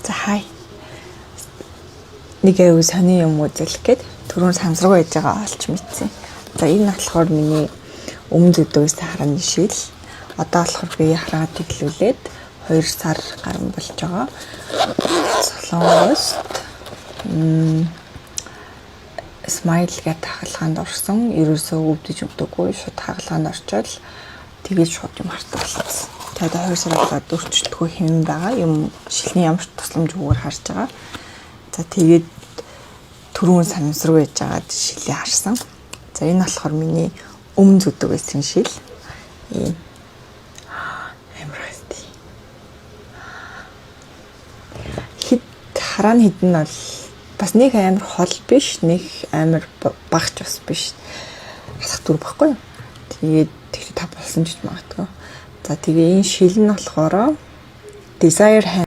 За, хай. Нэг аюу сони юм үзэлэх гээд түрүүн самсраг байж байгаа олж мэдсэн. За, энэ болохоор миний өмнө зүүдэг харааны шил. Одоо болохоор би хараад тэглүүлээд 2 сар гарan болж байгаа. Солонгост Smile гэдэг хагалгаанд орсон. Ерөөсөө өвдөж өгдөггүй. Шууд хагалгаанд орчоод тэгээд шууд юм хардаг болсон. Тэгээд 2 сар болоод өөрчлөлтгүй хэм байгаа. Юм шилний ямар ч тусламжгүйгээр харж байгаа. За, тэгээд түрүүн санамсруу байж байгаад шилээ харсан. За, энэ болохоор миний өмнө зүүдэг байсан шил. Ийм амар хэвтэй. Хэд харааны хэд нь бол бас нэг амар хол биш, нэг амар багч бас биш. Алах дүр баггүй юу? Тэгээд тэгтээ тав болсон ч гэж магадгүй. За, тэгээ энэ шил нь болохоор Desire